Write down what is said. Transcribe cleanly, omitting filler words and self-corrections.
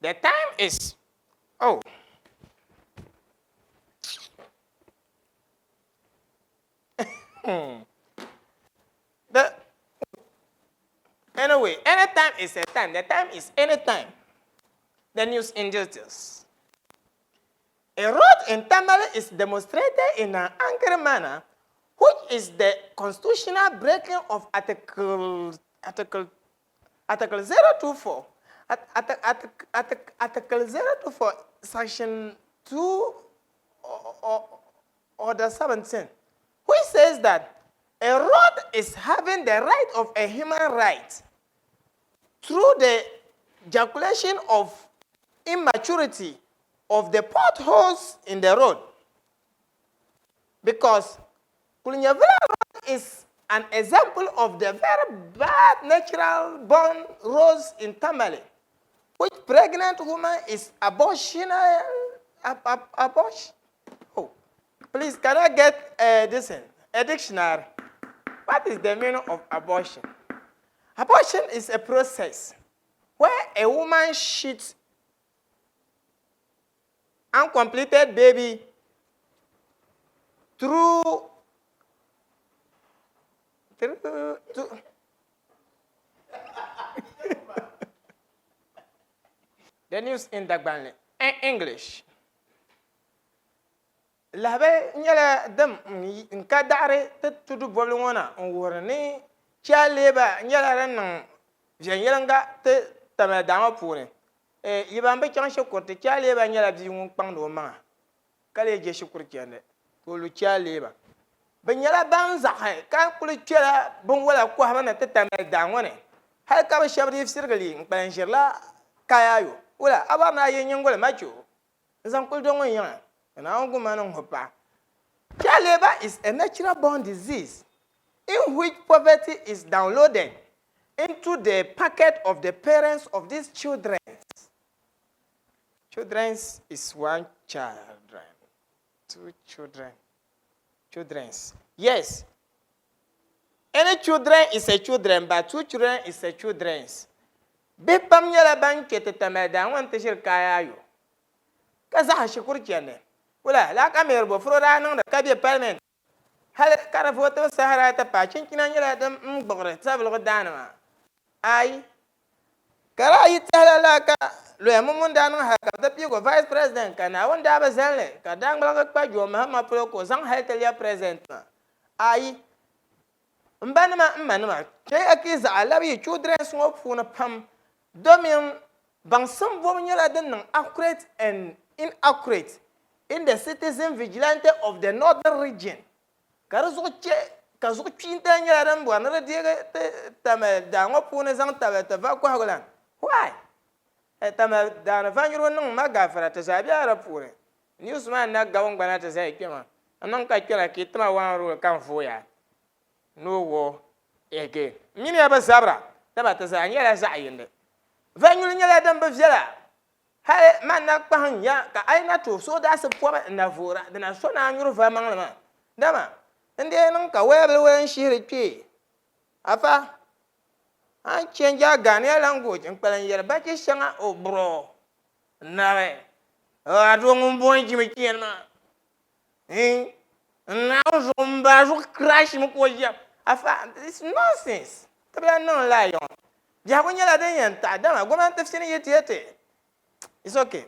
The time is oh. The anyway, anytime is a time. The time is anytime. The news in details. A road in Tamale is demonstrated in an angry manner, which is the constitutional breaking of Article, Article, Article 024, Article 024, Section 2, Order 17, which says that a road is having the right of a human right through the ejaculation of immaturity of the potholes in the road. Because Kulinyavila Road is an example of the very bad natural born roads in Tamale, which pregnant woman is abortional, ab, ab, abortion. Oh, please, can I get this in? A dictionary. What is the meaning of abortion? Abortion is a process where a woman shoots uncompleted baby through through to The news in Dagbanli in English. Lahabali nyɛla din n ka daɣiri ti tudu bɔbili ŋɔ na n wuhiri ni child labour nyɛla din niŋ viɛnyɛliŋga ti Tamale daa ŋɔ puuni. Yi ban bi chaŋ shikuruti, child labour nyɛla bia ŋun kpaŋdi o maŋa ka lee je shikuru chandi ka o lu child labour. Bɛ nyɛla ban zaɣi ka kuli kpɛla binwola kɔhibu ni ti Tamale daa ŋɔ ni hali ka bɛ shɛba dii sirigi li n-kpalim ʒirila kaya ayo. Wula a bɔri ni a ye nyiŋgoli macho n-zaŋ kuli do ŋun yiŋa ka Naawuni gu ma ni ŋ-ŋuhi paɣa. Child labour is a natural born disease in which poverty is downloaded into the pocket of the parents of these children. Children's is one children, two children, children's. Yes, any children is a children, but two children is a children's. Bihi pam nyɛla ban kpe ti Tamale daa ŋɔ nti ʒiri kaaya ayo ka zaɣi shikuru chandi. Wula laa ka Mary Bofuro daa niŋdi ka be parliament Hali ka di vootibu saha daa ti paai, chinchina nyɛla din gbuɣiri sabiligu daanima. Ayi, ka daa yi tɛhi lala ka loya mini ŋun daa niŋ hali ka bɛ ti piigi o Vice President ka Naawuni daa bi zali li ka daa ŋmaligi kpa John Mahama polo ka o zaŋ hali ti lɛbi President maa. Ayi, m ba nima m ma nima, chɛ ya ka yi zaɣa labi yi children's ŋɔ puuni pam domin baŋsim bɔbu nyɛla din niŋ accurate and inaccurate in the citizen vigilante of the northern region ka di zuɣu chɛ ka zuɣu kpiintali nyɛla din bɔri ni di deegi ti Tamale daa ŋɔ puuni zaŋ tabili ti va kɔhigu lan. Why? Tamale daa ni va niriba niŋ ma gaafara ti zaa bela di puuni. News maa n-na gabi n-gbana ti zaya kpe maa. N niŋ ka kpɛna ka yi ti ma one role ka n vooya. No war again. M mini ya bi zabira, dama ti zaa nyɛla zaɣ yindi. Va nyuli nyɛla din bi viɛla. Hali man na kpahim ya ka a yi na tooi soodaasi pɔbi n-na voora, di na so ni a nyuri va maŋli maa. Dama n dee niŋ ka wayabili waya n-shihiri kpee. Afa, a ni change a Ghanaian language n-kpalim yɛri bachi shɛŋa o bro, nabi, a doo ŋun bɔŋ jimi chani maa. N Naawuni zuɣu m ba zuɣu crash mi ka o ʒiya. Afa, it's nonsense. Ti bi lahi niŋ lala yaŋɔ. Biɛhigu nyɛla din yɛn taɣi dama gomnanti fini yi ti yɛti it's okay.